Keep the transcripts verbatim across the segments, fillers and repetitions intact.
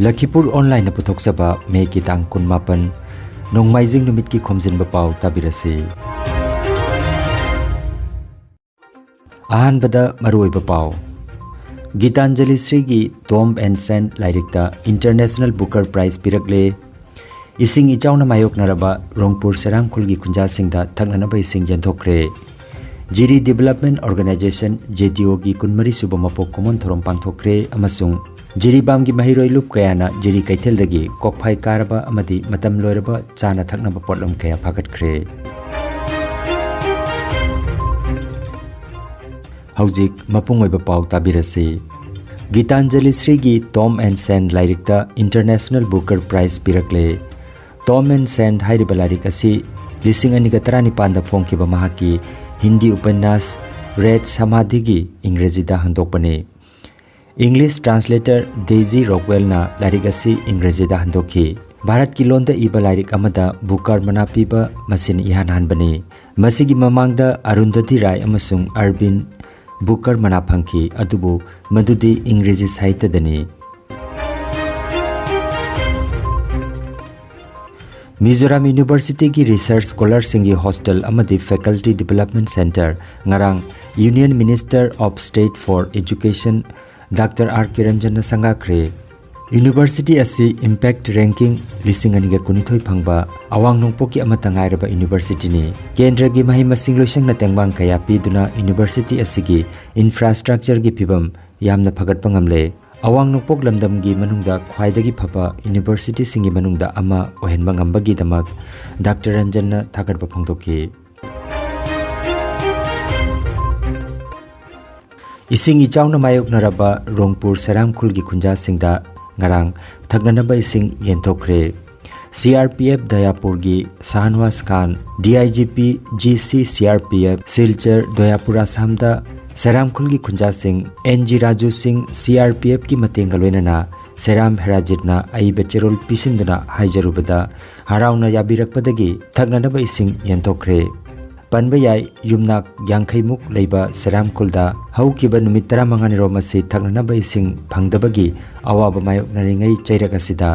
ꯂꯈꯤꯄꯨꯔ ꯑꯣꯟꯂꯥꯏꯟꯅ ꯄꯨꯊꯣꯛꯆꯕ ꯃꯦꯒꯤ ꯇꯥꯡ ꯀꯨꯟꯃꯥꯄꯟ, ꯅꯣꯡꯃꯥꯏꯖꯤꯡ ꯅꯨꯃꯤꯠꯀꯤ ꯈꯣꯝꯖꯤꯟꯕ ꯄꯥꯎ ꯇꯥꯕꯤꯔꯁꯤ꯫ ꯑꯍꯥꯟꯕꯗ ꯃꯔꯨꯑꯣꯏꯕ ꯄꯥꯎ꯫ ꯒꯤꯇꯥꯟꯖꯂꯤ ꯁ꯭ꯔꯤꯒꯤ Tom and Sand ꯂꯥꯏꯔꯤꯛꯇ International Booker Prize ꯄꯤꯔꯛꯂꯦ꯫ ꯏꯁꯤꯡ ꯏꯆꯥꯎꯅ ꯃꯥꯌꯣꯛꯅꯔꯕ ꯔꯣꯡꯄꯨꯔ ꯁꯦꯔꯥꯡꯈꯨꯜꯒꯤ ꯈꯨꯟꯖꯥꯁꯤꯡꯗ ꯊꯛꯅꯅꯕ ꯏꯁꯤꯡ ꯌꯦꯟꯊꯣꯛꯈ꯭ꯔꯦ꯫ ꯖꯤꯔꯤ Development Organisation, JDO ꯒꯤ ꯀꯨꯟꯃꯔꯤ ꯁꯨꯕ ꯃꯄꯣꯛ ꯀꯨꯝꯑꯣꯟ ꯊꯧꯔꯝ ꯄꯥꯡꯊꯣꯛꯈ꯭ꯔꯦ ꯑꯃꯁꯨꯡ ꯖꯤꯔꯤꯕꯥꯝꯒꯤ ꯃꯍꯩꯔꯣꯏ ꯂꯨꯞ ꯀꯌꯥꯅ ꯖꯤꯔꯤ ꯀꯩꯊꯦꯜꯗꯒꯤ ꯀꯣꯛꯐꯥꯏ ꯀꯥꯔꯕ ꯑꯃꯗꯤ ꯃꯇꯝ ꯂꯣꯏꯔꯕ ꯆꯥꯅ ꯊꯛꯅꯕ ꯄꯣꯠꯂꯝ ꯀꯌꯥ ꯐꯥꯒꯠꯈ꯭ꯔꯦ꯫ ꯍꯧꯖꯤꯛ ꯃꯄꯨꯡ ꯑꯣꯏꯕ ꯄꯥꯎ ꯇꯥꯕꯤꯔꯁꯤ꯫ ꯒꯤꯇꯥꯟꯖꯂꯤ ꯁ꯭ꯔꯤꯒꯤ Tom and Sand ꯂꯥꯏꯔꯤꯛꯇ International Booker Prize ꯄꯤꯔꯛꯂꯦ꯫ Tom and Sand ꯍꯥꯏꯔꯤꯕ ꯂꯥꯏꯔꯤꯛ ꯑꯁꯤ ꯂꯤꯁꯤꯡ ꯑꯅꯤꯒ ꯇꯔꯥꯅꯤꯄꯥꯟꯗ ꯐꯣꯡꯈꯤꯕ ꯃꯍꯥꯛꯀꯤ ꯍꯤꯟꯗꯤ ꯎꯄꯟꯌꯥꯁ ꯔꯦꯠ ꯁꯃꯥꯙꯤꯒꯤ ꯏꯪꯒ꯭ꯔꯦꯖꯤꯗ ꯍꯟꯗꯣꯛꯄꯅꯤ꯫ English translator Daisy Rockwellꯅ ꯂꯥꯏꯔꯤꯛ ꯑꯁꯤ ꯏꯪꯒ꯭ꯔꯦꯖꯤꯗ ꯍꯟꯗꯣꯛꯈꯤ꯫ ꯚꯥꯔꯠꯀꯤ ꯂꯣꯟꯗ ꯏꯕ ꯂꯥꯏꯔꯤꯛ ꯑꯃꯗ ꯕꯨꯀꯔ ꯃꯅꯥ ꯄꯤꯕ ꯃꯁꯤꯅ ꯏꯍꯥꯟ ꯍꯥꯟꯕꯅꯤ꯫ ꯃꯁꯤꯒꯤ ꯃꯃꯥꯡꯗ ꯑꯔꯨꯟꯙꯇꯤ ꯔꯥꯏ ꯑꯃꯁꯨꯡ ꯑꯔꯕꯤꯟ ꯕꯨꯀꯔ ꯃꯅꯥ ꯐꯪꯈꯤ, ꯑꯗꯨꯕꯨ ꯃꯗꯨꯗꯤ ꯏꯪꯒ꯭ꯔꯦꯖꯤ ꯁꯥꯍꯤꯇ꯭ꯌꯗꯅꯤ꯫ ꯃꯤꯖꯣꯔꯥꯝ ꯌꯨꯅꯤꯚꯔꯁꯤꯇꯤꯒꯤ ꯔꯤꯁꯔꯆ ꯁ꯭ꯀꯣꯂꯔꯁꯤꯡꯒꯤ ꯍꯣꯁꯇꯦꯜ ꯑꯃꯗꯤ Faculty Development Centre ꯉꯔꯥꯡ Union Minister of State for Education doctor R K ꯔꯟꯖꯟꯅ ꯁꯪꯒꯥꯈ꯭ꯔꯦ꯫ ꯌꯨꯅꯤꯚꯔꯁꯤꯇꯤ ꯑꯁꯤ Impact Ranking ꯂꯤꯁꯤꯡ ꯑꯅꯤꯒ ꯀꯨꯟꯅꯤꯊꯣꯏ ꯐꯪꯕ ꯑꯋꯥꯡ ꯅꯣꯡꯄꯣꯛꯀꯤ ꯑꯃꯠꯇ ꯉꯥꯏꯔꯕ ꯌꯨꯅꯤꯚꯔꯁꯤꯇꯤꯅꯤ꯫ ꯀꯦꯟꯗ꯭ꯔꯒꯤ ꯃꯍꯩ ꯃꯁꯤꯡ ꯂꯣꯏꯁꯪꯅ ꯇꯦꯡꯕꯥꯡ ꯀꯌꯥ ꯄꯤꯗꯨꯅ ꯌꯨꯅꯤꯚꯔꯁꯤꯇꯤ ꯑꯁꯤꯒꯤ ꯏꯟꯐ꯭ꯔꯥꯁ꯭ꯇ꯭ꯔꯛꯆꯔꯒꯤ ꯐꯤꯕꯝ ꯌꯥꯝꯅ ꯐꯒꯠꯄ ꯉꯝꯂꯦ꯫ ꯑꯋꯥꯡ ꯅꯣꯡꯄꯣꯛ ꯂꯝꯗꯝꯒꯤ ꯃꯅꯨꯡꯗ ꯈ꯭ꯋꯥꯏꯗꯒꯤ ꯐꯕ ꯌꯨꯅꯤꯚꯔꯁꯤꯇꯤꯁꯤꯡꯒꯤ ꯃꯅꯨꯡꯗ ꯑꯃ ꯑꯣꯏꯍꯟꯕ ꯉꯝꯕꯒꯤꯗꯃꯛ ꯗꯥꯛꯇꯔ ꯔꯟꯖꯟꯅ ꯊꯥꯒꯠꯄ ꯐꯣꯡꯗꯣꯛꯈꯤ꯫ ꯏꯁꯤꯡ ꯏꯆꯥꯎꯅ ꯃꯥꯌꯣꯛꯅꯔꯕ ꯔꯣꯡꯄꯨꯔ ꯁꯦꯔꯥꯝꯈꯨꯜꯒꯤ ꯈꯨꯟꯖꯥꯁꯤꯡꯗ ꯉꯔꯥꯡ ꯊꯛꯅꯅꯕ ꯏꯁꯤꯡ ꯌꯦꯟꯊꯣꯛꯈ꯭ꯔꯦ꯫ ꯁꯤ ꯑꯥꯔ ꯄꯤ ꯑꯦꯐ ꯗꯌꯥꯄꯨꯔꯒꯤ Shahnawaz Khan, D I G P G C C R P F Silchar Dayapur ꯑꯁꯥꯝꯗ ꯁꯦꯔꯥꯝꯈꯨꯜꯒꯤ ꯈꯨꯟꯖꯥꯁꯤꯡ N G Raju Singh C R ꯄꯤ ꯑꯦꯐꯀꯤ ꯃꯇꯦꯡꯒ ꯂꯣꯏꯅꯅ ꯁꯦꯔꯥꯝ ꯍꯦꯔꯥꯖꯤꯠꯅ ꯑꯏꯕ ꯆꯦꯔꯣꯜ ꯄꯤꯁꯤꯟꯗꯨꯅ ꯍꯥꯏꯖꯔꯨꯕꯗ ꯍꯔꯥꯎꯅ ꯌꯥꯕꯤꯔꯛꯄꯗꯒꯤ ꯊꯛꯅꯅꯕ ꯏꯁꯤꯡ ꯌꯦꯟꯊꯣꯛꯈ꯭ꯔꯦ꯫ ꯄꯟꯕ ꯌꯥꯏ, ꯌꯨꯝꯅꯥꯛ ꯌꯥꯡꯈꯩꯃꯨꯛ ꯂꯩꯕ ꯁꯦꯔꯥꯝ ꯈꯨꯜꯗ ꯍꯧꯈꯤꯕ ꯅꯨꯃꯤꯠ ꯇꯔꯥꯃꯉꯥꯅꯤꯔꯣꯝ ꯑꯁꯤ ꯊꯛꯅꯅꯕ ꯏꯁꯤꯡ ꯐꯪꯗꯕꯒꯤ ꯑꯋꯥꯕ ꯃꯥꯌꯣꯛꯅꯔꯤꯉꯩ ꯆꯩꯔꯛ ꯑꯁꯤꯗ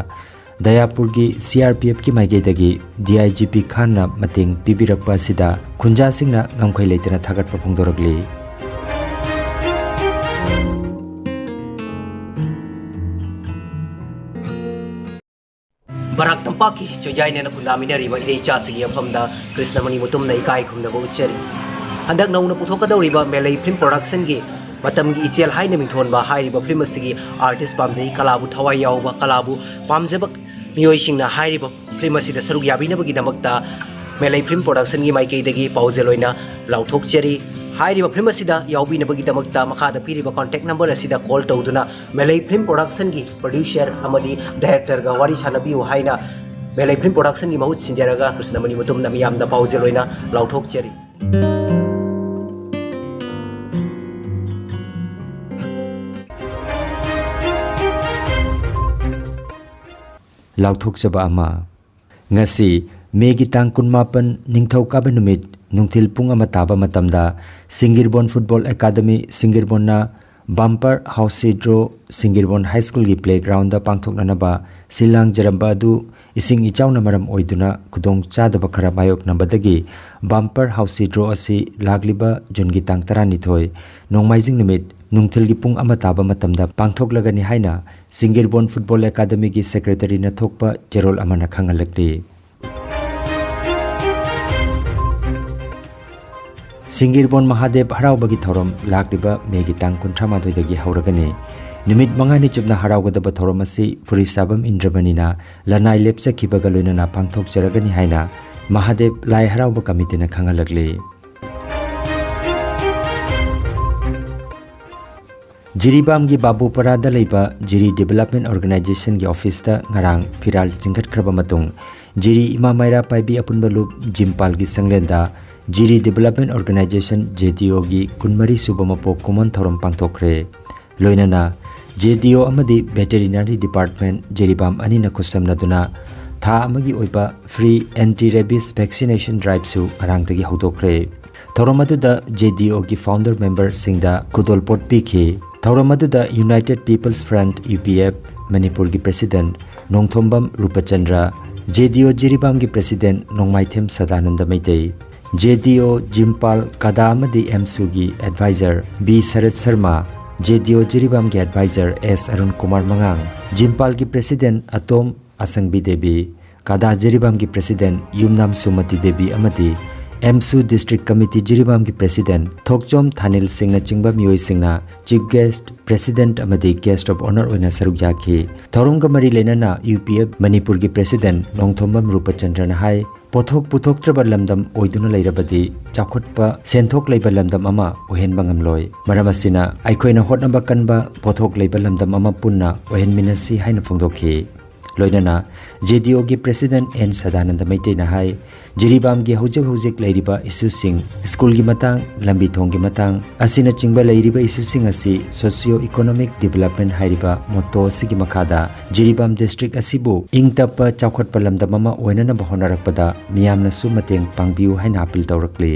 ꯗꯌꯥꯄꯨꯔꯒꯤ C R P F ꯀꯤ ꯃꯥꯏꯀꯩꯗꯒꯤ D I G P ꯈꯥꯟꯅ ꯃꯇꯦꯡ ꯄꯤꯕꯤꯔꯛꯄ ꯑꯁꯤꯗ ꯈꯨꯟꯖꯥꯁꯤꯡꯅ ꯉꯝꯈꯩ ꯂꯩꯇꯅ ꯊꯥꯒꯠꯄ ꯐꯣꯡꯗꯣꯔꯛꯂꯤ꯫ ꯕꯔꯥꯛ ꯇꯝꯄꯥꯛꯀꯤ ꯆꯣꯏꯖꯥꯏꯅꯦꯅ ꯈꯨꯟꯗꯥꯃꯤꯟꯅꯔꯤꯕ ꯏꯔꯩ ꯏꯆꯥꯁꯤꯡꯒꯤ ꯃꯐꯝꯗ ꯀ꯭ꯔꯤꯁꯅꯃꯨꯅꯤ ꯃꯨꯇꯨꯝꯅ ꯏꯀꯥꯏ ꯈꯨꯝꯅꯕ ꯎꯠꯆꯔꯤ꯫ ꯍꯟꯗꯛ ꯅꯧꯅ ꯄꯨꯊꯣꯛꯀꯗꯧꯔꯤꯕ ꯃꯦꯂꯩ ꯐꯤꯂꯝ ꯄ꯭ꯔꯣꯗꯛꯁꯟꯒꯤ ꯃꯇꯝꯒꯤ ꯏꯆꯦꯜ ꯍꯥꯏꯅ ꯃꯤꯡꯊꯣꯟꯕ ꯍꯥꯏꯔꯤꯕ ꯐꯤꯂꯝ ꯑꯁꯤꯒꯤ ꯑꯥꯔꯇꯤꯁ ꯄꯥꯝꯖꯩ, ꯀꯂꯥꯕꯨ ꯊꯋꯥꯏ ꯌꯥꯎꯕ, ꯀꯂꯥꯕꯨ ꯄꯥꯝꯖꯕ ꯃꯤꯑꯣꯏꯁꯤꯡꯅ ꯍꯥꯏꯔꯤꯕ ꯐꯤꯂꯝ ꯑꯁꯤꯗ ꯁꯔꯨꯛ ꯌꯥꯕꯤꯅꯕꯒꯤꯗꯃꯛꯇ ꯃꯦꯂꯩ ꯐꯤꯂꯝ ꯄ꯭ꯔꯣꯗꯛꯁꯟꯒꯤ ꯃꯥꯏꯀꯩꯗꯒꯤ ꯄꯥꯎꯖꯦꯜ ꯑꯣꯏꯅ ꯂꯥꯎꯊꯣꯛꯆꯔꯤ꯫ ꯍꯥꯏꯔꯤꯕ ꯐꯤꯂꯝ ꯑꯁꯤꯗ ꯌꯥꯎꯕꯤꯅꯕꯒꯤꯗꯃꯛꯇ ꯃꯈꯥꯗ ꯄꯤꯔꯤꯕ ꯀꯣꯟꯇꯦꯛ ꯅꯝꯕꯔ ꯑꯁꯤꯗ ꯀꯣꯜ ꯇꯧꯗꯨꯅ ꯃꯦꯂꯩ ꯐꯤꯂꯝ ꯄ꯭ꯔꯣꯗꯛꯁꯟꯒꯤ ꯄ꯭ꯔꯣꯗ꯭ꯌꯨꯁꯔ ꯑꯃꯗꯤ ꯗꯥꯏꯔꯦꯛꯇꯔꯒ ꯋꯥꯔꯤ ꯁꯥꯟꯅꯕꯤꯌꯨ ꯍꯥꯏꯅ ꯃꯦꯂꯩ ꯐꯤꯂꯝ ꯄ꯭ꯔꯣꯗꯛꯁꯟꯒꯤ ꯃꯍꯨꯠ ꯁꯤꯟꯖꯔꯒ ꯀ꯭ꯔꯤꯁꯅꯃꯨꯅꯤ ꯃꯨꯇꯨꯝꯅ ꯃꯤꯌꯥꯝꯗ ꯄꯥꯎꯖꯦꯜ ꯑꯣꯏꯅ ꯂꯥꯎꯊꯣꯛꯆꯔꯤ꯫ ꯂꯥꯎꯊꯣꯛꯆꯕ ꯑꯃ꯫ ꯉꯁꯤ ꯃꯦꯒꯤ ꯇꯥꯡ ꯀꯨꯟꯃꯥꯄꯟ, ꯅꯤꯡꯊꯧꯀꯥꯕ ꯅꯨꯃꯤꯠ, ꯅꯨꯡꯊꯤꯜ ꯄꯨꯡ ꯑꯃ ꯇꯥꯕ ꯃꯇꯝꯗ ꯁꯤꯡꯒꯤꯔꯕꯣꯟ ꯐꯨꯠꯕꯣꯜ ꯑꯦꯀꯥꯗꯃꯤ ꯁꯤꯡꯒꯤꯔꯕꯣꯟꯅ ꯕꯝꯄꯔ ꯍꯥꯎꯁꯤ ꯗ꯭ꯔꯣ ꯁꯤꯡꯒꯤꯔꯕꯣꯟ ꯍꯥꯏ ꯁ꯭ꯀꯨꯜꯒꯤ ꯄ꯭ꯂꯦꯒ꯭ꯔꯥꯎꯟꯗ ꯄꯥꯡꯊꯣꯛꯅꯅꯕ ꯁꯤꯜ ꯂꯥꯡꯖꯔꯝꯕ ꯑꯗꯨ ꯏꯁꯤꯡ ꯏꯆꯥꯎꯅ ꯃꯔꯝ ꯑꯣꯏꯗꯨꯅ ꯈꯨꯗꯣꯡ ꯆꯥꯗꯕ ꯈꯔ ꯃꯥꯌꯣꯛꯅꯕꯗꯒꯤ ꯕꯝꯄꯔ ꯍꯥꯎꯁꯤ ꯗ꯭ꯔꯣ ꯑꯁꯤ ꯂꯥꯛꯂꯤꯕ ꯖꯨꯟꯒꯤ ꯇꯥꯡ ꯇꯔꯥꯅꯤꯊꯣꯏ, ꯅꯣꯡꯃꯥꯏꯖꯤꯡ ꯅꯨꯃꯤꯠ, ꯅꯨꯡꯊꯤꯜꯒꯤ ꯄꯨꯡ ꯑꯃ ꯇꯥꯕ ꯃꯇꯝꯗ ꯄꯥꯡꯊꯣꯛꯂꯒꯅꯤ ꯍꯥꯏꯅ ꯁꯤꯡꯒꯤꯔꯕꯣꯟ ꯐꯨꯠꯕꯣꯜ ꯑꯦꯀꯥꯗꯃꯤꯒꯤ ꯁꯦꯀ꯭ꯔꯦꯇꯔꯤꯅ ꯊꯣꯛꯄ ꯆꯦꯔꯣꯜ ꯑꯃꯅ ꯈꯪꯍꯜꯂꯛꯂꯤ꯫ ꯁꯤꯡꯒꯤꯔꯕꯣꯟ ꯃꯍꯥꯗꯦꯕ ꯍꯔꯥꯎꯕꯒꯤ ꯊꯧꯔꯝ ꯂꯥꯛꯂꯤꯕ ꯃꯦꯒꯤ ꯇꯥꯡ ꯀꯨꯟꯊ꯭ꯔꯥ ꯃꯥꯊꯣꯏꯗꯒꯤ ꯍꯧꯔꯒꯅꯤ꯫ ꯅꯨꯃꯤꯠ ꯃꯉꯥꯅꯤ ꯆꯨꯞꯅ ꯍꯔꯥꯎꯒꯗꯕ ꯊꯧꯔꯝ ꯑꯁꯤ ꯐꯨꯔꯤꯁꯥꯕꯝ ꯏꯟꯗ꯭ꯔꯃꯅꯤꯅ ꯂꯅꯥꯏ ꯂꯦꯞꯆꯈꯤꯕꯒ ꯂꯣꯏꯅꯅ ꯄꯥꯡꯊꯣꯛꯆꯔꯒꯅꯤ ꯍꯥꯏꯅ ꯃꯍꯥꯗꯦꯕ ꯂꯥꯏ ꯍꯔꯥꯎꯕ ꯀꯃꯤꯇꯤꯅ ꯈꯪꯍꯜꯂꯛꯂꯤ꯫ ꯖꯤꯔꯤꯕꯥꯝꯒꯤ ꯕꯥꯕꯨꯄꯔꯥꯗ ꯂꯩꯕ ꯖꯤꯔꯤ ꯗꯤꯕꯦꯂꯞꯃꯦꯟ ꯑꯣꯔꯒꯅꯥꯏꯖꯦꯁꯟꯒꯤ ꯑꯣꯐꯤꯁꯇ ꯉꯔꯥꯡ ꯐꯤꯔꯥꯜ ꯆꯤꯡꯈꯠꯈ꯭ꯔꯕ ꯃꯇꯨꯡ, ꯖꯤꯔꯤ ꯏꯃꯥ ꯃꯩꯔꯥ ꯄꯥꯏꯕꯤ ꯑꯄꯨꯟꯕ ꯂꯨꯞ ꯖꯤꯝꯄꯥꯜꯒꯤ ꯁꯪꯂꯦꯟꯗ ꯖꯤꯔꯤ development organisation, J D O, ꯒꯤ ꯀꯨꯟꯃꯔꯤ ꯁꯨꯕ ꯃꯄꯣꯛ ꯀꯨꯝꯑꯣꯟ ꯊꯧꯔꯝ ꯄꯥꯡꯊꯣꯛꯈ꯭ꯔꯦ꯫ ꯂꯣꯏꯅꯅ J D O ꯑꯃꯗꯤ ꯚꯦꯇꯦꯔꯤꯅꯔꯤ ꯗꯤꯄꯥꯔꯠꯃꯦꯟ ꯖꯤꯔꯤꯕꯥꯝ ꯑꯅꯤꯅ ꯈꯨꯠꯁꯝꯅꯗꯨꯅ ꯊꯥ ꯑꯃꯒꯤ ꯑꯣꯏꯕ free anti rabies vaccination driveꯁꯨ ꯉꯔꯥꯡꯗꯒꯤ ꯍꯧꯗꯣꯛꯈ꯭ꯔꯦ꯫ ꯊꯧꯔꯝ ꯑꯗꯨꯗ JDOꯒꯤ founder memberꯁꯤꯡꯗ ꯈꯨꯗꯣꯜꯄꯣꯠ ꯄꯤꯈꯤ꯫ ꯊꯧꯔꯝ ꯑꯗꯨꯗ United People's Front, UPF, ꯃꯅꯤꯄꯨꯔꯒꯤ president ꯅꯣꯡꯊꯣꯝꯕꯝ ꯔꯨꯄꯆꯟꯗ꯭ꯔ, JDO ꯖꯤꯔꯤꯕꯥꯝꯒꯤ president ꯅꯣꯡꯃꯥꯏꯊꯦꯝ ꯁꯗꯥꯅꯟꯗ ꯃꯩꯇꯩ, JDO ꯖꯤꯝꯄꯥꯜ ꯀꯗꯥ ꯑꯃꯗꯤ AMSUꯒꯤ advisor B ꯁꯔꯠ Sharma, JDO ꯖꯤꯔꯤꯕꯥꯝꯒꯤ advisor S Arun Kumar ꯃꯉꯥꯡ, ꯖꯤꯝꯄꯥꯜꯒꯤ president ꯑꯇꯣꯝ ꯑꯁꯪꯕꯤ Devi, ꯀꯗꯥ ꯖꯤꯔꯤꯕꯥꯝꯒꯤ president ꯌꯨꯝꯅꯥꯝ ꯁꯨꯃꯇꯤ ꯗꯦꯕꯤ ꯑꯃꯗꯤ AMSU district committee ꯖꯤꯔꯤꯕꯥꯝꯒꯤ president ꯊꯣꯛꯆꯣꯝ ꯊꯥꯅꯤꯜ ꯁꯤꯡꯅꯆꯤꯡꯕ ꯃꯤꯑꯣꯏꯁꯤꯡꯅ chief guest, president ꯑꯃꯗꯤ guest of honour ꯑꯣꯏꯅ ꯁꯔꯨꯛ ꯌꯥꯈꯤ꯫ ꯊꯧꯔꯝꯒ ꯃꯔꯤ ꯂꯩꯅꯅ UPF ꯃꯅꯤꯄꯨꯔꯒꯤ president ꯅꯣꯡꯊꯣꯝꯕꯝ ꯔꯨꯄꯆꯟꯗ꯭ꯔꯅ ꯍꯥꯏ, ꯄꯣꯠꯊꯣꯛ ꯄꯨꯊꯣꯛꯇ꯭ꯔꯕ ꯂꯝꯗꯝ ꯑꯣꯏꯗꯨꯅ ꯂꯩꯔꯕꯗꯤ ꯆꯥꯎꯈꯠꯄ ꯁꯦꯟꯊꯣꯛ ꯂꯩꯕ ꯂꯝꯗꯝ ꯑꯃ ꯑꯣꯏꯍꯟꯕ ꯉꯝꯂꯣꯏ꯫ ꯃꯔꯝ ꯑꯁꯤꯅ ꯑꯩꯈꯣꯏꯅ ꯍꯣꯠꯅꯕ ꯀꯟꯕ ꯄꯣꯠꯊꯣꯛ ꯂꯩꯕ ꯂꯝꯗꯝ ꯑꯃ ꯄꯨꯟꯅ ꯑꯣꯏꯍꯟꯃꯤꯟꯅꯁꯤ ꯍꯥꯏꯅ ꯐꯣꯡꯗꯣꯛꯈꯤ꯫ ꯂꯣꯏꯅꯅ JDOꯒꯤ president N ꯁꯗꯥꯅꯟꯗ ꯃꯩꯇꯩꯅ ꯍꯥꯏ, ꯖꯤꯔꯤꯕꯥꯝꯒꯤ ꯍꯧꯖꯤꯛ ꯍꯧꯖꯤꯛ ꯂꯩꯔꯤꯕ issueꯁꯤꯡ, ꯁ꯭ꯀꯨꯜꯒꯤ ꯃꯇꯥꯡ, ꯂꯝꯕꯤ ꯊꯣꯡꯒꯤ ꯃꯇꯥꯡ ꯑꯁꯤꯅꯆꯤꯡꯕ ꯂꯩꯔꯤꯕ issueꯁꯤꯡ ꯑꯁꯤ socio economic development ꯍꯥꯏꯔꯤꯕ motto ꯑꯁꯤꯒꯤ ꯃꯈꯥꯗ ꯖꯤꯔꯤꯕꯥꯝ district ꯑꯁꯤꯕꯨ ꯏꯪ ꯇꯞꯄ ꯆꯥꯎꯈꯠꯄ ꯂꯝꯗꯝ ꯑꯃ ꯑꯣꯏꯅꯅꯕ ꯍꯣꯠꯅꯔꯛꯄꯗ ꯃꯤꯌꯥꯝꯅꯁꯨ ꯃꯇꯦꯡ ꯄꯥꯡꯕꯤꯌꯨ ꯍꯥꯏꯅ appeal ꯇꯧꯔꯛꯂꯤ꯫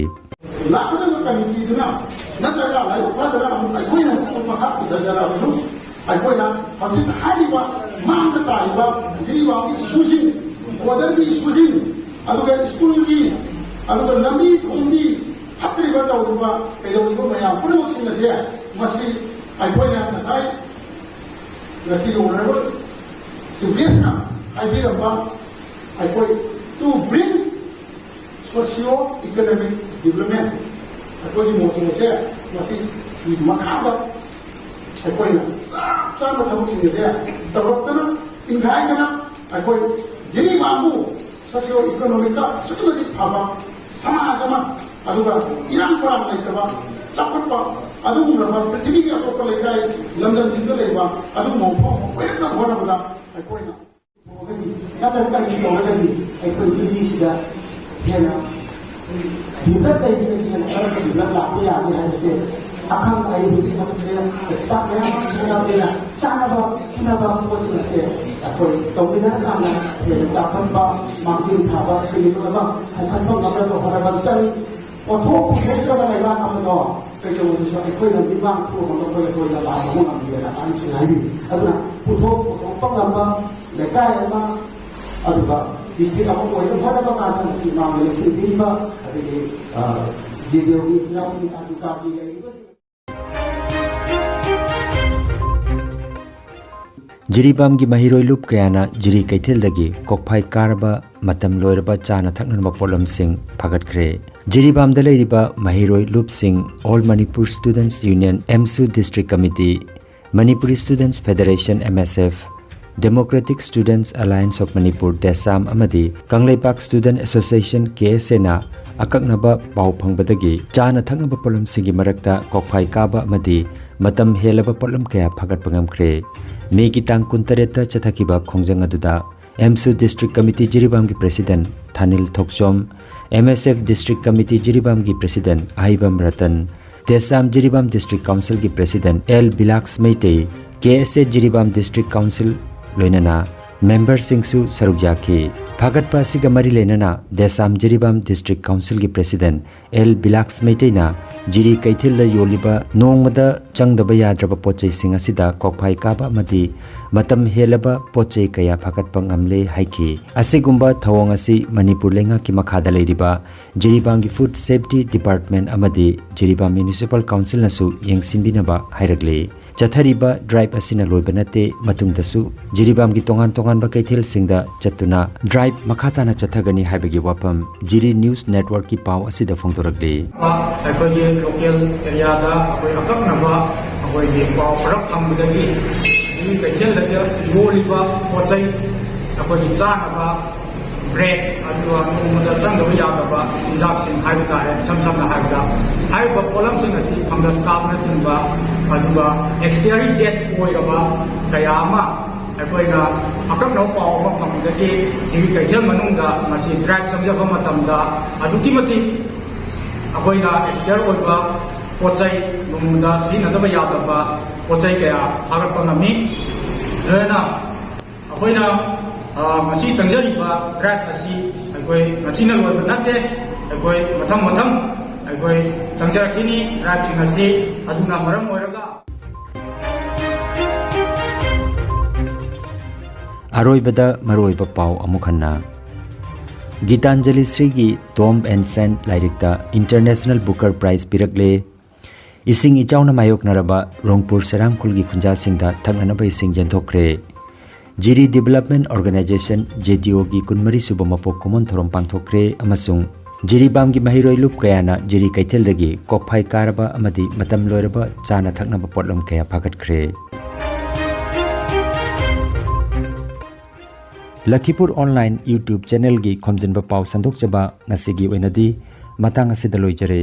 ꯂꯥꯛꯀꯗꯕ committeeꯗꯨꯅ ꯅꯠꯇ꯭ꯔꯒ ꯂꯥꯏꯕꯛ ꯐꯗꯅ ꯑꯃꯨꯛ ꯑꯩꯈꯣꯏꯅ ꯑꯃꯨꯛ ꯃꯈꯥ ꯄꯨꯊꯖꯔꯛꯑꯕꯁꯨ ꯑꯩꯈꯣꯏꯅ ꯍꯧꯖꯤꯛ ꯍꯥꯏꯔꯤꯕ ꯃꯥꯡꯗ ꯇꯥꯔꯤꯕ ꯖꯤꯔꯤꯕꯥꯝꯒꯤ issueꯁꯤꯡ, borderꯒꯤ issueꯁꯤꯡ, ꯑꯗꯨꯒ ꯁ꯭ꯀꯨꯜꯒꯤ, ꯑꯗꯨꯒ ꯂꯝꯕꯤ ꯊꯣꯡꯒꯤ ꯐꯠꯇ꯭ꯔꯤꯕ ꯇꯧꯔꯤꯕ ꯀꯩꯗꯧꯔꯤꯕ ꯃꯌꯥꯝ ꯄꯨꯝꯅꯃꯛꯁꯤꯡ ꯑꯁꯦ ꯃꯁꯤ ꯑꯩꯈꯣꯏꯅ ꯉꯁꯥꯏ ꯉꯁꯤꯒꯤ honourable chief guestꯅ ꯍꯥꯏꯕꯤꯔꯝꯕ ꯑꯩꯈꯣꯏ to bring socio economic development ꯑꯩꯈꯣꯏꯒꯤ mottoꯁꯦ ꯃꯁꯤ ꯃꯈꯥꯗ ꯑꯩꯈꯣꯏꯅ ꯆꯞ ꯆꯥꯕ ꯊꯕꯛꯁꯤꯡ ꯑꯁꯦ ꯇꯧꯔꯛꯇꯅ ꯏꯪꯈꯥꯏꯗꯅ ꯑꯩꯈꯣꯏ ꯖꯤꯔꯤꯕꯥꯝꯕꯨ socio economicꯇ ꯑꯁꯨꯛꯀꯤ ꯃꯇꯤꯛ ꯐꯕ ꯁꯃꯥꯖ ꯑꯃ, ꯑꯗꯨꯒ ꯏꯔꯥꯡ ꯄꯔꯥꯡ ꯂꯩꯇꯕ, ꯆꯥꯎꯈꯠꯄ, ꯑꯗꯨꯒꯨꯝꯂꯕ ꯄ꯭ꯔꯤꯊꯤꯕꯤꯒꯤ ꯑꯇꯣꯞꯄ ꯂꯩꯀꯥꯏ ꯂꯝꯗꯝꯁꯤꯡꯗ ꯂꯩꯕ ꯑꯗꯨꯒꯨꯝꯕ ꯃꯐꯝ ꯑꯃ ꯑꯣꯏꯔꯛꯅꯕ ꯍꯣꯠꯅꯕꯗ ꯑꯩꯈꯣꯏꯅ ꯅꯠꯇ꯭ꯔꯒ ꯀꯔꯤ ꯇꯧꯔꯒꯗꯤ ꯑꯩꯈꯣꯏ ꯖꯤꯔꯤꯁꯤꯗ ꯍꯦꯟꯅ develop ꯂꯩꯁꯤꯗꯒꯤ ꯍꯦꯟꯅ ꯀꯔꯝꯕ develop ꯂꯥꯛꯄ ꯌꯥꯒꯦ ꯍꯥꯏꯕꯁꯦ ꯑꯈꯪ ꯑꯍꯩ ꯍꯧꯖꯤꯛ ꯃꯇꯝꯗ expert ꯃꯌꯥꯝ ꯑꯃ ꯊꯦꯡꯅꯕꯅꯤꯅ ꯆꯥꯅꯕ ꯊꯛꯅꯕ ꯄꯣꯠꯁꯤꯡ ꯑꯁꯦ ꯑꯩꯈꯣꯏ ꯇꯧꯃꯤꯟꯅꯔꯀꯥꯟꯗ ꯍꯦꯟꯅ ꯆꯥꯎꯈꯠꯄ, ꯃꯥꯡꯖꯤꯜ ꯊꯥꯕ, ꯁꯦꯟꯃꯤꯠꯂꯣꯟ ꯑꯃ ꯄꯨꯈꯠꯄ ꯉꯝꯅꯕ ꯍꯣꯠꯅꯕ ꯆꯪꯏ꯫ ꯄꯣꯠꯊꯣꯛ ꯄꯨꯊꯣꯛꯇ꯭ꯔꯕ ꯂꯩꯕꯥꯛ ꯑꯃꯗꯣ ꯀꯩꯗꯧꯕꯗꯁꯨ ꯑꯩꯈꯣꯏꯅ ꯃꯤꯃꯥꯡ ꯊꯣꯛꯑꯒ ꯃꯈꯣꯏ ꯑꯩꯈꯣꯏꯅ ꯂꯥꯟ ꯇꯧꯕ ꯉꯝꯗꯦꯅ ꯑꯍꯟꯁꯤꯡ ꯍꯥꯏꯕꯤ꯫ ꯑꯗꯨꯅ ꯄꯨꯊꯣꯛ ꯄꯨꯊꯣꯛꯄ ꯉꯝꯕ ꯂꯩꯀꯥꯏ ꯑꯃ, ꯑꯗꯨꯒ ꯗꯤꯁꯇ꯭ꯔꯤꯛ ꯑꯃ ꯑꯣꯏꯅꯕ ꯍꯣꯠꯅꯕ ꯀꯥꯟꯗ ꯃꯁꯤ ꯃꯥꯡꯗ ꯂꯦꯞꯁꯤꯟꯕꯤꯔꯤꯕ, ꯑꯗꯒꯤ ꯖꯦ ꯗꯤ ꯑꯣꯒꯤ ꯏꯆꯤꯟ ꯏꯅꯥꯎꯁꯤꯡ, ꯇꯥꯖꯨ ꯀꯥꯕꯤ ꯂꯩꯔꯤꯕꯁꯤꯡ꯫ ꯖꯤꯔꯤꯕꯥꯝꯒꯤ ꯃꯍꯩꯔꯣꯏ ꯂꯨꯞ ꯀꯌꯥꯅ ꯖꯤꯔꯤ ꯀꯩꯊꯦꯜꯗꯒꯤ ꯀꯣꯛꯐꯥꯏ ꯀꯥꯔꯕ, ꯃꯇꯝ ꯂꯣꯏꯔꯕ ꯆꯥꯅ ꯊꯛꯅꯅꯕ ꯄꯣꯠꯂꯝꯁꯤꯡ ꯐꯥꯒꯠꯈ꯭ꯔꯦ꯫ ꯖꯤꯔꯤꯕꯥꯝꯗ ꯂꯩꯔꯤꯕ ꯃꯍꯩꯔꯣꯏ ꯂꯨꯞꯁꯤꯡ All Manipur Students Union, ꯑꯦꯝꯁꯨ District Committee, Manipuri Students Federation, M S F, Democratic Students Alliance of Manipur, ꯗꯦꯁꯥꯝ, ꯑꯃꯗꯤ ꯀꯪꯂꯩꯄꯥꯛ Student Association, ꯀꯦ ꯑꯦꯁ ꯑꯦꯅ ꯑꯀꯛꯅꯕ ꯄꯥꯎ ꯐꯪꯕꯗꯒꯤ ꯆꯥꯅ ꯊꯛꯅꯕ ꯄꯣꯠꯂꯝꯁꯤꯡꯒꯤ ꯃꯔꯛꯇ ꯀꯣꯛꯐꯥꯏ ꯀꯥꯕ ꯑꯃꯗꯤ ꯃꯇꯝ ꯍꯦꯜꯂꯕ ꯄꯣꯠꯂꯝ ꯀꯌꯥ ꯐꯥꯒꯠꯄ ꯉꯝꯈ꯭ꯔꯦ꯫ ꯃꯦꯒꯤ ꯇꯥꯡ ꯀꯨꯟꯇꯔꯦꯠꯇ ꯆꯠꯊꯈꯤꯕ ꯈꯣꯡꯖꯪ ꯑꯗꯨꯗ ꯑꯦꯝꯁꯨ District Committee ꯖꯤꯔꯤꯕꯥꯝꯒꯤ President Thanil Thokchom, M S F District Committee ꯖꯤꯔꯤꯕꯥꯝꯒꯤ President ꯑꯍꯩꯕꯝ ꯔꯇꯟ, ꯗꯦꯁꯥꯝ ꯖꯤꯔꯤꯕꯥꯝ District Councilꯒꯤ President L Bilaks Meitei, K S A Jiribam District Council ꯂꯣꯏꯅꯅ ꯃꯦꯝꯕꯔꯁꯤꯡꯁꯨ ꯁꯔꯨꯛ ꯌꯥꯈꯤ꯫ ꯐꯥꯒꯠꯄ ꯑꯁꯤꯒ ꯃꯔꯤ ꯂꯩꯅꯅ ꯗꯦꯁꯥꯝ ꯖꯤꯔꯤꯕꯥꯝ District Councilꯒꯤ President ꯑꯦꯜ ꯕꯤꯂꯥꯛꯁ ꯃꯩꯇꯩꯅ ꯖꯤꯔꯤ ꯀꯩꯊꯦꯜꯗ ꯌꯣꯜꯂꯤꯕ ꯅꯣꯡꯃꯗ ꯆꯪꯗꯕ ꯌꯥꯗ꯭ꯔꯕ ꯄꯣꯠꯆꯩꯁꯤꯡ ꯑꯁꯤꯗ ꯀꯣꯛꯐꯥꯏ ꯀꯥꯕ ꯑꯃꯗꯤ ꯃꯇꯝ ꯍꯦꯜꯂꯕ ꯄꯣꯠꯆꯩ ꯀꯌꯥ ꯐꯥꯒꯠꯄ ꯉꯝꯂꯦ ꯍꯥꯏꯈꯤ꯫ ꯑꯁꯤꯒꯨꯝꯕ ꯊꯧꯑꯣꯡ ꯑꯁꯤ ꯃꯅꯤꯄꯨꯔ ꯂꯩꯉꯥꯛꯀꯤ ꯃꯈꯥꯗ ꯂꯩꯔꯤꯕ ꯖꯤꯔꯤꯕꯥꯝꯒꯤ Food Safety Department ꯑꯃꯗꯤ ꯖꯤꯔꯤꯕꯥꯝ Municipal Councilꯅꯁꯨ ꯌꯦꯡꯁꯤꯟꯕꯤꯅꯕ ꯍꯥꯏꯔꯛꯂꯤ꯫ ꯆꯠꯊꯔꯤꯕ ꯗ꯭ꯔꯥꯏꯚ ꯑꯁꯤꯅ ꯂꯣꯏꯕ ꯅꯠꯇꯦ, ꯃꯇꯨꯡꯗꯁꯨ ꯖꯤꯔꯤꯕꯥꯝꯒꯤ ꯇꯣꯉꯥꯟ ꯇꯣꯉꯥꯟꯕ ꯀꯩꯊꯦꯜꯁꯤꯡꯗ ꯆꯠꯇꯨꯅ ꯗ꯭ꯔꯥꯏꯚ ꯃꯈꯥ ꯇꯥꯅ ꯆꯠꯊꯒꯅꯤ ꯍꯥꯏꯕꯒꯤ ꯋꯥꯐꯝ ꯖꯤꯔꯤ News Networkꯀꯤ ꯄꯥꯎ ꯑꯁꯤꯗ ꯐꯣꯡꯗꯣꯔꯛꯂꯤ꯫ ꯑꯩꯈꯣꯏꯒꯤ ꯂꯣꯀꯦꯜ ꯑꯦꯔꯤꯌꯥꯗ ꯑꯩꯈꯣꯏ ꯑꯀꯛꯅꯕ ꯑꯩꯈꯣꯏꯒꯤ ꯄꯥꯎ ꯈꯔ ꯐꯪꯕꯗꯒꯤ ꯖꯤꯔꯤ ꯀꯩꯊꯦꯜꯗ ꯌꯣꯜꯂꯤꯕ ꯄꯣꯠ ꯆꯩ, ꯑꯩꯈꯣꯏꯒꯤ ꯆꯥꯅꯕ ꯕ꯭ꯔꯦꯗ, ꯑꯗꯨꯒ ꯅꯣꯡꯃꯗ ꯆꯪꯗꯕ ꯌꯥꯗꯕ ꯆꯤꯟꯖꯥꯛꯁꯤꯡ ꯍꯥꯏꯕ ꯇꯥꯔꯦ, ꯏꯁꯝ ꯁꯝꯅ ꯍꯥꯏꯔꯕꯗ ꯍꯥꯏꯔꯤꯕ ꯄꯣꯠꯂꯝꯁꯤꯡ ꯑꯁꯤ ꯐꯪꯒꯁ ꯀꯥꯕꯅꯆꯤꯡꯕ, ꯑꯗꯨꯒ ꯑꯦꯛꯁꯄꯤꯌꯔꯤ ꯗꯦꯠ ꯑꯣꯏꯔꯕ ꯀꯌꯥ ꯑꯃ ꯑꯩꯈꯣꯏꯅ ꯑꯀꯛꯅꯕ ꯄꯥꯎ ꯑꯃ ꯐꯪꯕꯗꯒꯤ ꯖꯤꯔꯤ ꯀꯩꯊꯦꯜ ꯃꯅꯨꯡꯗ ꯃꯁꯤ ꯗ꯭ꯔꯥꯏꯚ ꯆꯪꯖꯕ ꯃꯇꯝꯗ ꯑꯗꯨꯛꯀꯤ ꯃꯇꯤꯛ ꯑꯩꯈꯣꯏꯅ ꯑꯦꯛꯁꯄꯤꯌꯔ ꯑꯣꯏꯕ ꯄꯣꯠ ꯆꯩ, ꯅꯣꯡꯃꯗ ꯁꯤꯖꯤꯟꯅꯗꯕ ꯌꯥꯗꯕ ꯄꯣꯠ ꯆꯩ ꯀꯌꯥ ꯐꯥꯒꯠꯄ ꯉꯝꯃꯤ꯫ ꯂꯣꯏꯅꯅ ꯑꯩꯈꯣꯏꯅ ꯑ, ꯃꯁꯤ ꯆꯪꯖꯔꯤꯕ ꯗ꯭ꯔꯥꯏꯚ ꯑꯁꯤ ꯑꯩꯈꯣꯏ ꯉꯁꯤꯅ ꯂꯣꯏꯕ ꯅꯠꯇꯦ꯫ ꯑꯩꯈꯣꯏ ꯃꯊꯪ ꯃꯊꯪ ꯑꯩꯈꯣꯏ ꯆꯪꯖꯔꯛꯈꯤꯅꯤ ꯗ꯭ꯔꯥꯏꯚꯁꯤꯡ ꯑꯁꯤ꯫ ꯑꯗꯨꯅ ꯃꯔꯝ ꯑꯣꯏꯔꯒ ꯑꯔꯣꯏꯕꯗ ꯃꯔꯨꯑꯣꯏꯕ ꯄꯥꯎ ꯑꯃꯨꯛ ꯍꯟꯅ꯫ ꯒꯤꯇꯥꯟꯖꯂꯤ ꯁ꯭ꯔꯤꯒꯤ Tomb and Sand ꯂꯥꯏꯔꯤꯛꯇ International Booker Prize ꯄꯤꯔꯛꯂꯦ꯫ ꯏꯁꯤꯡ ꯏꯆꯥꯎꯅ ꯃꯥꯌꯣꯛꯅꯔꯕ ꯔꯣꯡꯄꯨꯔ ꯁꯦꯔꯥꯡꯈꯨꯜꯒꯤ ꯈꯨꯟꯖꯥꯁꯤꯡꯗ ꯊꯛꯅꯅꯕ ꯏꯁꯤꯡ ꯌꯦꯟꯊꯣꯛꯈ꯭ꯔꯦ꯫ ꯖꯤꯔꯤ Development Organization, JDO ꯒꯤ ꯀꯨꯟꯃꯔꯤ ꯁꯨꯕ ꯃꯄꯣꯛ ꯀꯨꯝꯑꯣꯟ ꯊꯧꯔꯝ ꯄꯥꯡꯊꯣꯛꯈ꯭ꯔꯦ ꯑꯃꯁꯨꯡ ꯖꯤꯔꯤꯕꯥꯝꯒꯤ ꯃꯍꯩꯔꯣꯏ ꯂꯨꯞ ꯀꯌꯥꯅ ꯖꯤꯔꯤ ꯀꯩꯊꯦꯜꯗꯒꯤ ꯀꯣꯛꯐꯥꯏ ꯀꯥꯔꯕ ꯑꯃꯗꯤ ꯃꯇꯝ ꯂꯣꯏꯔꯕ ꯆꯥꯅ ꯊꯛꯅꯕ ꯄꯣꯠꯂꯝ ꯀꯌꯥ ꯐꯥꯒꯠꯈ꯭ꯔꯦ꯫ ꯂꯈꯤꯄꯨꯔ Online YouTube channel ꯒꯤ ꯈꯣꯝꯖꯤꯟꯕ ꯄꯥꯎ ꯁꯟꯗꯣꯛꯆꯕ ꯉꯁꯤꯒꯤ ꯑꯣꯏꯅꯗꯤ ꯃꯇꯥꯡ ꯑꯁꯤꯗ ꯂꯣꯏꯖꯔꯦ꯫